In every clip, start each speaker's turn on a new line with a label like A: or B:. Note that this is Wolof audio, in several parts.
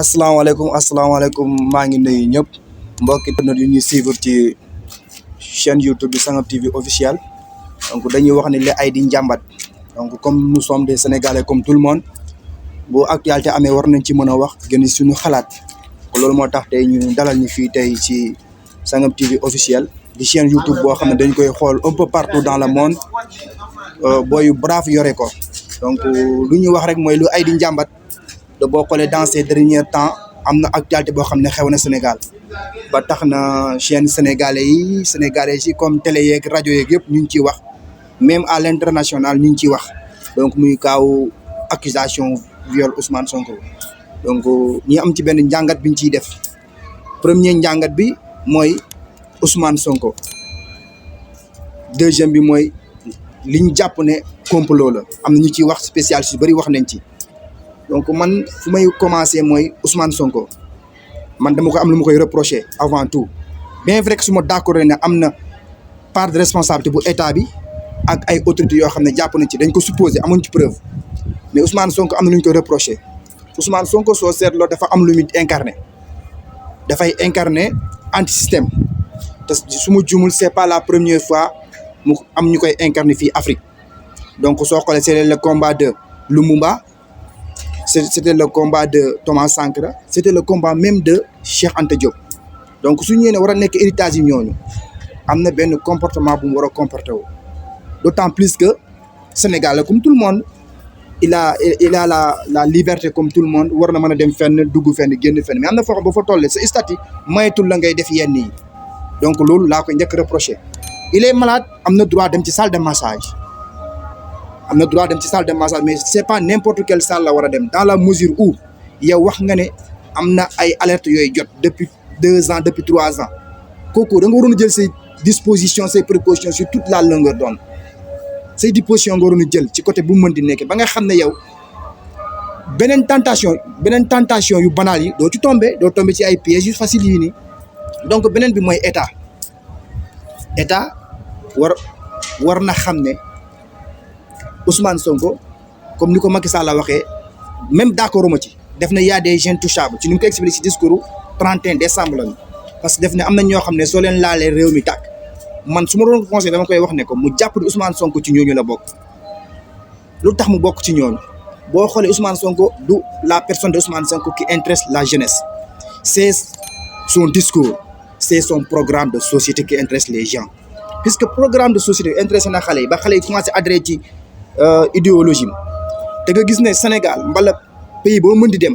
A: asalaamaaleykum maa ngi nuyu ñëpp mbokki internet yu ñuy suivre ci chaîne YouTube bi Sangam TV officiel donc dañuy wax ni li ay di njàmbat donc comme nous sommes des Sénégalais comme tout le monde bu actualité amee war nañ ci mën a wax gën suñu xalaat loolu moo tax tey ñu dalal ñu fii tey ci Sangam TV officiel di chaîne YouTube boo xam ne dañ koy xool un peu partout dans le monde booyu brave yore ko donc lu ñuy wax rek mooy lu ay di njàmbat de boo xoolee dans ces derniers temps am na actualité boo xam ne xew na Sénégal ba tax na chaîne sénégalais yi comme télé yeeg rajo yeeg yëpp ñu ngi ciy wax même à l'international ñu ngi ciy wax donc muy kaaw accusation viol Ousmane Sonko donc ñi am ci benn njàngat biñ ciy def premier njàngat bi mooy Ousmane Sonko deuxième bi mooy liñ jàpp ne complot la am na ñu ciy wax spécialistes yu bëri wax nañ ci. donc man fu may commencer mooy Ousmane Sonko man dama ko am lu ma koy reprocher avant tout bien vrai que su ma d'accord ne am na part de responsabilité bu état bi ak ay autorités yoo xam ne jàpp na ci dañ ko supposer amuñ ci preuve mais Ousmane Sonko am na lu ñu koy reprocher Ousmane Sonko soo seetloo dafa am lu muy incarné dafay incarné anti système te su ma jumul c'est pas la première fois mu am ñu koy incarné fii Afrique donc soo xoolee c'est le combat de Lumumba. C'était le combat de Thomas Sankara c'était le combat même de Cheikh Anta Diop donc su ñëwee ne war a nekk héritage yi ñooñu am na benn comportement bu mu war a comporter wu d'autant plus que Sénégal comme tout le monde il a la liberté comme tout le monde war na mën a dem fenn dugg fenn génn fenn mais am na foo xam ba fa tollee sa statut mayetul la ngay def yenn yi donc loolu laa koy njëkk reproché il est malade am na droit dem ci salle de massage am na droit dem ci salle de massage mais c'est pas n'importe quelle salle la war a dem dans la mesure où yow wax nga ne am na ay alertes yooyu jot depuis 2 ans depuis 3 ans kooku da nga waroon a jël say dispositions say précautions sur toute la longueur d'onde say dispositions nga waroon a jël ci côté bu mu mën di nekk ba nga xam ne yow beneen tentation yu banal yi doo ci doo tombé ci ay pièges yu faciles yi nii donc beneen bi mooy état war na xam ne Ousmane Sonko comme ni ko Macky Sall la waxee même d'accord ma ci def na y a des gens touchables ci ni mu ko expliqué ci discours 31 décembre la parce que def ne am na ñoo xam ne soo leen laalee réew mi tàkk man su ma doon conseil dama koy wax ne ko mu jàpp ni Ousmane Sonko ci ñooñu la bokk lu tax mu bokk ci ñooñu boo xoolee Ousmane Sonko du la personne de Ousmane Sonko qui intéresse la jeunesse c'est son discours c'est son programme de société qui intéresse les gens puisque programme de société intéressé na xale yi ba xale yi commencé adhéré ci idéologie te nga gis ne Sénégal mbala pays boo mën di dem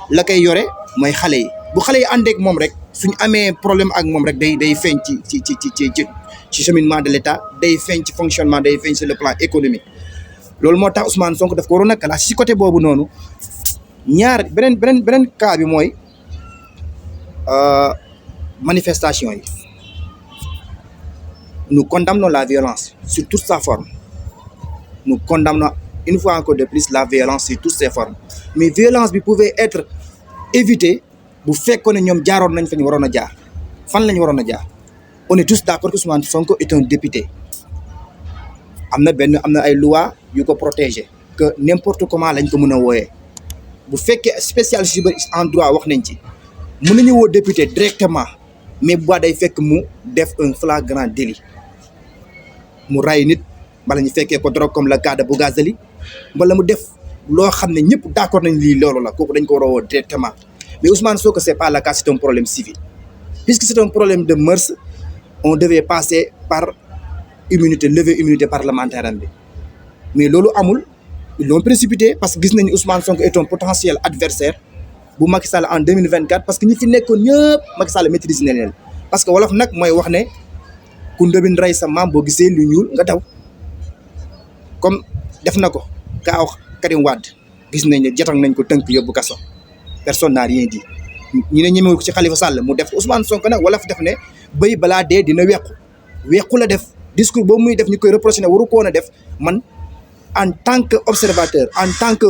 A: la koy yore mooy xale yi bu xale yi àndeek moom rek suñu amee problème ak moom rek day feeñ ci cheminement de l'État day feeñ ci fonctionnement day feeñ sur le plan économique loolu moo tax Ousmane Sonko daf ko waroon a kala ci côté boobu noonu ñaar beneen cas bi mooy manifestation yi nous condamnons la violence sur toute sa forme. Nous condamnons une fois encore de plus la violence sur toutes ses formes mais violence bi pouvait être évitée bu fekkoon ne ñoom jaaroon nañ fa ñu waroon a jaar fan la ñu waroon a jaar on est tous d'accord que Ousmane Sonko est un député am na ay lois yu ko protéger que n'importe comment lañ ko mën a wooyee bu fekkee spécialiste yu bëri en droit wax nañ ci mën nañu woo député directement mais bu baax day fekk mu def un flagrant délit mu ray nit mbala ñu fekkee ko drogue comme le cas de Bougazelli mbala mu def loo xam ne ñëpp d'accord nañ lii loolu la kooku dañ ko war a woo directement mais Ousmane Sonko c'est pas le cas c'est un problème civil puisque c'est un problème de mœurs on devait passer par lever immunité parlementaire am bi mais loolu amul ils l'ont précipité parce que gis nañu Ousmane Sonko est un potentiel adversaire bu Macky Sall en 2024 parce que ñi fi nekkoon ñëpp Macky Sall maîtrise na leen parce que wolof nag mooy wax ne ku ndëbin rey sa maam boo gisee lu ñuul nga daw comme def na ko kaaw Karim Wade gis nañ ne jotang nañ ko tënk yóbbu kaso personne n'a rien dit ñu ne ñemewu ko ci Khalifa Sall mu def Ousmane Sonko nag wala fi def ne bëy balaa dee dina wequ la def discours boobu muy def ñu koy reproché ne waru ko woon a def man en tant que observateur en tant que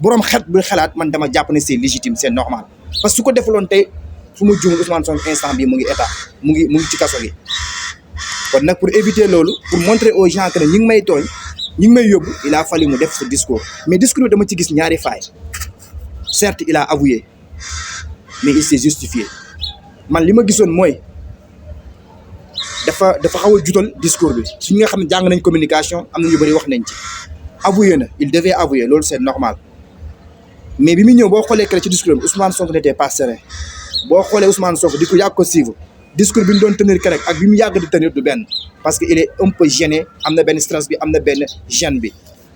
A: borom xel bu xalaat man dama jàpp ne c'est légitime c'est normal parce que su ko defaloon tey fu mu juum Ousmane Sonko instant bi mu ngi état mu ngi ci kaso gi kon nag pour éviter loolu pour montrer aux gens que ne ñi ngi may tooñ ñi ngi may yóbbu il a fallu mu def ce discours mais discours bi dama ci gis ñaari faay certes il a avoué mais il s'est justifié man li ma gisoon mooy dafa xaw a jutal discours bi su nga xam ne jàng nañ communication am na ñu bëri wax nañ ci avoué na il devait avouer loolu c'est normal mais bi mu ñëw boo xoolee que ci discours bi Ousmane Sonko n'était pas serein boo xoolee Ousmane Sonko di ko yàgg ko suivre discours bi ñu doon tenir rek ak bi mu yàgg di tenir du benn parce que il est un peu gêné am na benn stress bi am na benn gêne bi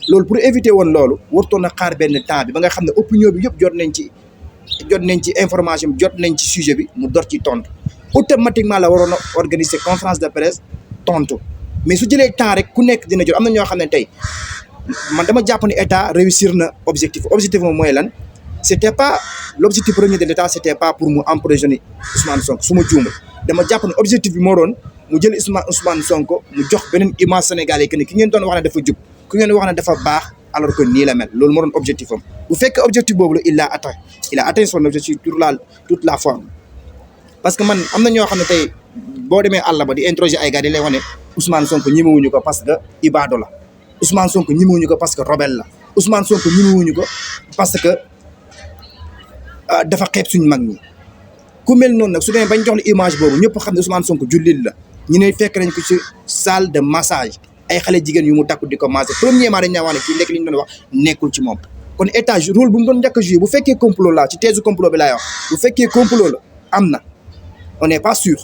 A: loolu pour éviter woon loolu wartoon na xaar benn temps bi ba nga xam ne opinion bi yëpp jot nañ ci information bi jot nañ ci sujet bi mu door ci tontu automatiquement la waroon a organiser conférence de presse tontu mais su jëlee temps rek ku nekk dina jot am na ñoo xam ne tey man dama jàpp ne état réussir na objectif moom mooy lan c'était pas l'objectif premier de l'état c'était pas pour mu emprisonner Ousmane Sonko su ma juumee dama jàpp ne objectif bi moo doon mu jël Ousmane Sonko mu jox beneen image sénégalais que ni ki ngeen doon wax ne dafa jub ku ngeen wax ne dafa baax alors que nii la mel loolu moo doon objectif am bu fekkee objectif boobu la il a atteint son objectif toute la forme parce que man am na ñoo xam ne tey boo demee àll ba di interroger ay gars di lay wax ne Ousmane Sonko ñemewuñu ko parce que ibaado la Ousmane Sonko ñemewuñu ko parce que rebelle la Ousmane Sonko ñemewuñu ko parce que dafa xeeb suñu mag ñi ku mel noonu nag su demee bañ jox la image boobu ñëpp xam ne Ousmane Sonko jullit la ñu ne fekk nañ ko ci salle de massage ay xale jigéen yu mu takku di ko massé premièrement dañ naa wax ne kii nekk li ñu doon wax nekkul ci moom kon état rôle bu mu doon njëkk a joué bu fekkee complot la ci thèse complot bi laay wax bu fekkee complot la am na on n'est pas sûr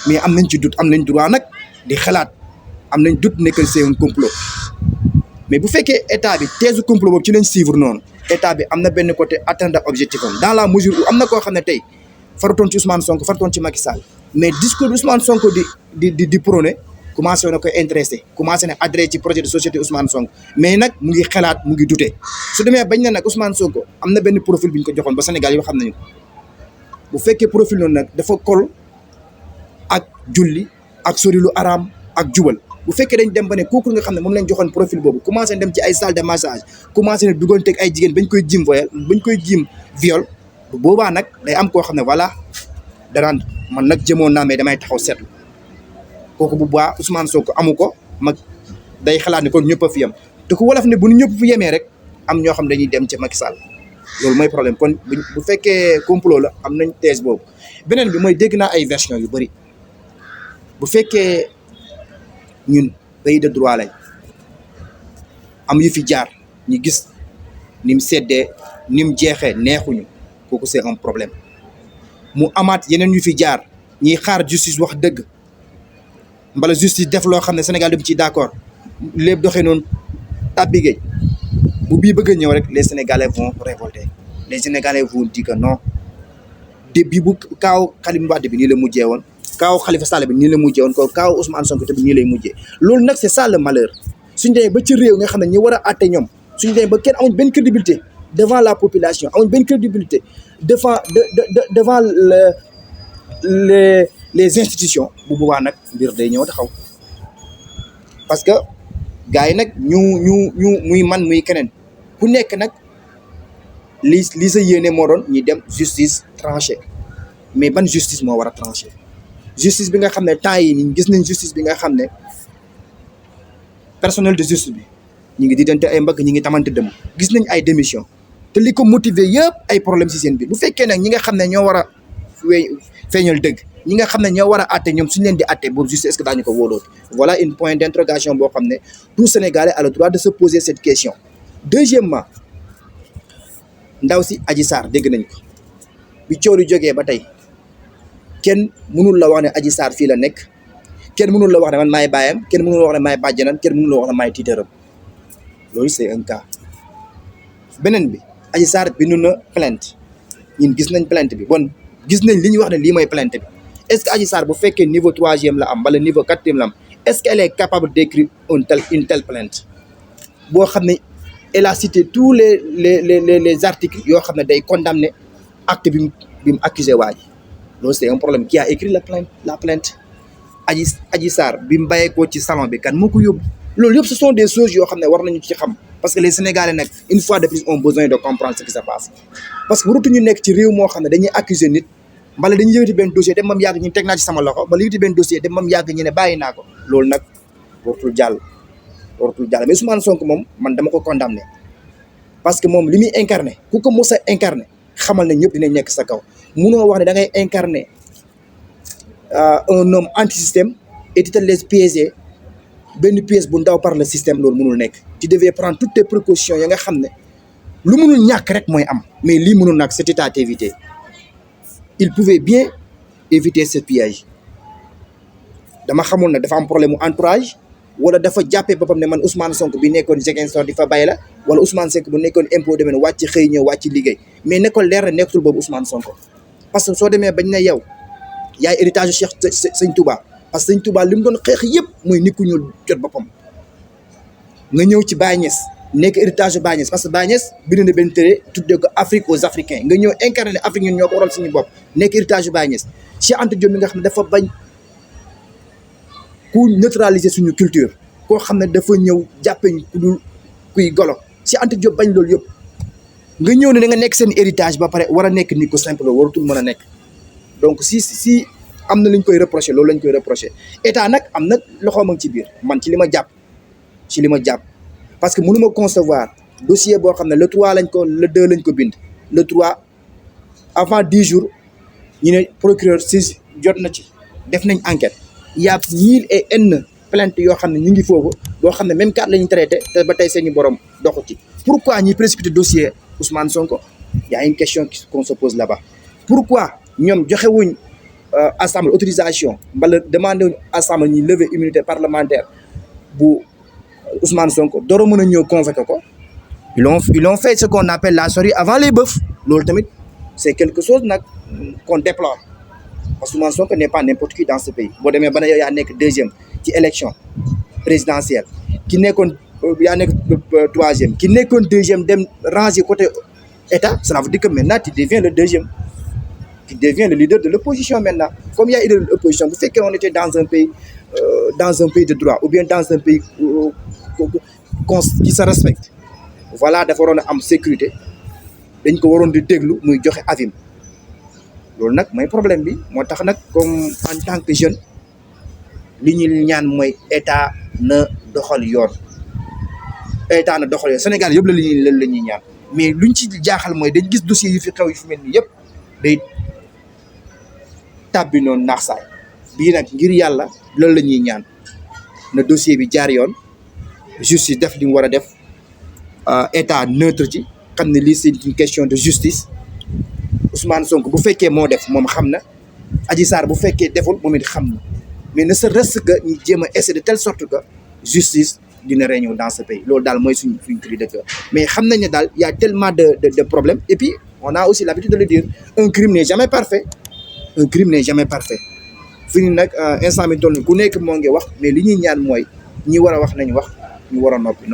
A: mais am nañ ci doute am nañ droit nag di xalaat am nañ doute ne que c'est un complot mais bu fekkee état bi thèse complot boobu ci lañ suivre noonu état bi am na benn côté atteindre objectif am dans la mesure où am na koo xam ne tey faratoon ci Ousmane Sonko faratoon ci Macky Sall mais discours bi Ousmane Sonko di prôné commencé na koy intéressé commencé na adhéré ci projet de société Ousmane Sonko mais nag mu ngi xalaat mu ngi douté su demee bañ na nag Ousmane Sonko am na benn profil bi ñu ko joxoon ba Sénégal yoo xam nañu bu fekkee profil noonu nag dafa kol ak julli ak sori lu araam ak jubal bu fekkee dañ dem ba ne kooku nga xam ne moom lañ joxoon profil boobu commencé dem ci ay salle de massage commencé na duganteeg ay jigéen bañ koy jiim viol bu boobaa nag day am koo xam ne voilà danaan man nag jëmoon naa mais damay taxaw seetlu kooku bu baax Ousmane Sonko amu ko mag day xalaat ne kon ñëpp a fi yem te ku wolof ne bu ñu ñëpp fi yemee rek am ñoo xam dañuy dem ci Macky Sall loolu mooy problème kon bu fekkee complot la am nañ thèse boobu beneen bi mooy dégg naa ay version yu bëri bu fekkee ñun pays de droit lañ am yu fi jaar ñu gis ni mu seddee ni mu jeexee neexuñu kooku c'est un problème mu amaat yeneen yu fi jaar ñiy xaar justice wax dëgg mbala justice def loo xam ne Sénégal dem ci d'accord lépp doxee noonu tàbbi géej bu bii bëgg a ñëw rek les Sénégalais vont révolter les Sénégalais vont dire que non depuis bu kaaw Karim Wade bi nii la mujjee woon kaaw Khalifa Sall bi nii la mujjee woon ko kaaw Ousmane Sonko tamit nii lay mujjee loolu nag c'est ça le malheur suñu demee ba ci réew nga xam ne ñi war a àtte ñoom suñu demee ba kenn amuñ benn crédibilité devant la population amuñ benn crédibilité devant les institutions bu boobaa nag mbir day ñëw taxaw parce que gars yi nag ñu muy man muy keneen ku nekk nag li sa yéene moo doon ñi dem justice tranché mais ban justice moo war a tranché justice bi nga xam ne temps yi nii gis nañ justice bi nga xam ne personnel de justice bi ñu ngi diggante ay mbagg ñi ngi tamante dem gis nañ ay démission te li ko motiver yëpp ay problème ci seen biir bu fekkee nag ñi nga xam ne ñoo war a feeñal dëgg ñi nga xam ne ñoo war a àtte ñoom suñu leen di àtte boobu justice est-ce que daañu ko wóolooti voilà une point d'interrogation boo xam ne tout Sénégalais a le droit de se poser cette question deuxièmement ndaw si Adji Sarr dégg nañ ko bi coow li jógee ba tey kenn mënul la wax ne Adji Sarr fii la nekk kenn mënul la wax ne man maay baayam kenn mënul la wax ne maay bàjjanam kenn mënul la wax ne maay tiitaram loolu c'est un cas beneen bi Adji Sarr bindu na plainte ñun gis nañ plainte bi bon gis nañ li ñuy wax ne lii mooy plainte bi est-ce que Adji Sarr bu fekkee niveau 3e la am wala niveau 4e la am est-ce qu'elle est capable d'écrire une telle plainte boo xam ne elle a cité tous les articles yoo xam ne day condamner acte bi mu accusé waa ji loolu c'est un problème qui a écrit la plainte Adji Sarr bi mu bàyyeekoo ci salon bi kan moo ko yóbbu loolu yëpp ce sont des choses yoo xam ne war nañu ci xam parce que les Sénégalais nag une fois de plus ont besoin de comprendre ce qui se passe parce que waratuñu nekk ci réew moo xam ne dañuy accuser nit mbala dañuy yëkkati benn dossier dem mam yàgg ñu teg naa ci sama loxo mbala yëkkati benn dossier dem mam yàgg ñu ne bàyyi naa ko loolu nag waratul jàll mais Ousmane Sonko moom man dama ko condamné parce que moom li muy incarné ku ko mos a incarné xamal ne ñëpp dinañ nekk sa kaw. Munoo wax ne da ngay incarné un homme anti-système et tu te laisses piéger benn pièce bu ndaw par le système, loolu mënul nekk. Tu devais prendre toutes tes précautions ya nga xam ne lu mënul ñàkk rek mooy am, mais lii mënul nag c'était à éviter. Il pouvait bien éviter ce piège. dama xamul nag dafa am problème mu entourage wala dafa jàppee boppam ne man Ousmane Sonko bi nekkoon Ziguinchor di fa bay la, wala Ousmane Sonko bu nekkoon impôt domaine wàcc xëy ñëw wàcc liggéey, mais nekkoon leer na nekkatul boobu Ousmane Sonko. parce que soo demee bañ ne yow yaay héritage Cheikh Sëñ Touba, parce que Sëñ Touba li mu doon xeex yëpp mooy nit ku ñuul jot boppam. nga ñëw ci Baye Niass nekk héritage Baye Niass, parce que Baye Niass bind na benn téere tuddee ko Afrique aux Africains, nga ñëw incarné ne Afrique ñun ñoo ko waral suñu bopp, nekk héritage Baye Niass. Cheikh Anta Diop mi nga xam ne dafa bañ ku neutraliser suñu culture, koo xam ne dafa ñëw jàppeñ ku dul kuy golo. Cheikh Anta Diop bañ loolu yëpp, nga ñëw ne da nga nekk seen héritage ba pare war a nekk nit ko simple, waratul mën a nekk. donc si am na lu ñu koy reproché, loolu lañ koy reproché. état nag am na loxoom ci biir, man ci li ma jàpp parce que mënu ma concevoir dossier boo xam ne le 3 lañ ko le 2 lañ ko bind, le 3 avant 10 jours ñu ne procureur si jot na ci, def nañ enquête. il y a 1000 et N plaintes yoo xam ne ñu ngi foofu, boo xam ne même cas la ñu traité te ba tey seeni borom doxu ci. pourquoi ñuy précipiter dossier Ousmane Sonko? y a une question qu'on se pose là-bas. pourquoi ñoom joxewuñ assemblée autorisation mbala demandé wuñ assemblée ñuy lever immunité parlementaire bu Ousmane Sonko dooro mën a ñëw convoqué ko? ils ont fait ce qu'on appelle la souris avant les bœufs. loolu tamit c'est quelque chose nag qu'on déplore, parce que Ousmane Sonko n'est pas n'importe qui dans ce pays. boo demee ba ne yow yaa nekk deuxième ci élection présidentielle, ki nekkoon yaa nekk troisième, ki nekkoon deuxième dem ranger côté état, cela veut dire que maintenant tu deviens le deuxième, tu deviens le leader de l'opposition maintenant. Comme il y a leader de l'opposition, vous faites qu'on était dans un pays de droit, ou bien dans un pays qui se respecte. Voilà, dafa waroon a am sécurité, dañ ko waroon di déglu muy joxe avis. loolu nag mooy problème bi. moo tax nag comme en tant que jeune li ñu ñaan mooy état na doxal yoon. état na doxal yoon. Sénégal yëpp la ñuy ñaan, mais luñ ci jaaxal mooy dañ gis dossier yu fi xew yu fi mel nii yëpp day tàbbi noonu naax saay. bii nag ngir yàlla loolu la ñuy ñaan, na dossier bi jaar yoon, justice def li mu war a def, état neutre ci, xam ne lii c'est une question de justice. Ousmane Sonko bu fekkee moo def moom xam na, Adji Sarr bu fekkee deful moom it xam na, mais ne serait-ce que ñu jéem a essayer de telle sorte que justice dina régner dans ce pays. loolu daal mooy suñ cri de cœur. mais xam nañ ne daal y a tellement de problèmes, et puis on a aussi l'habitude de le dire, un crime n'est jamais parfait. un crime n'est jamais parfait. fi ni nag instant bi toll ku nekk moo ngi wax, mais li ñuy ñaan mooy ñi war a wax nañ wax, ñu war a noppi.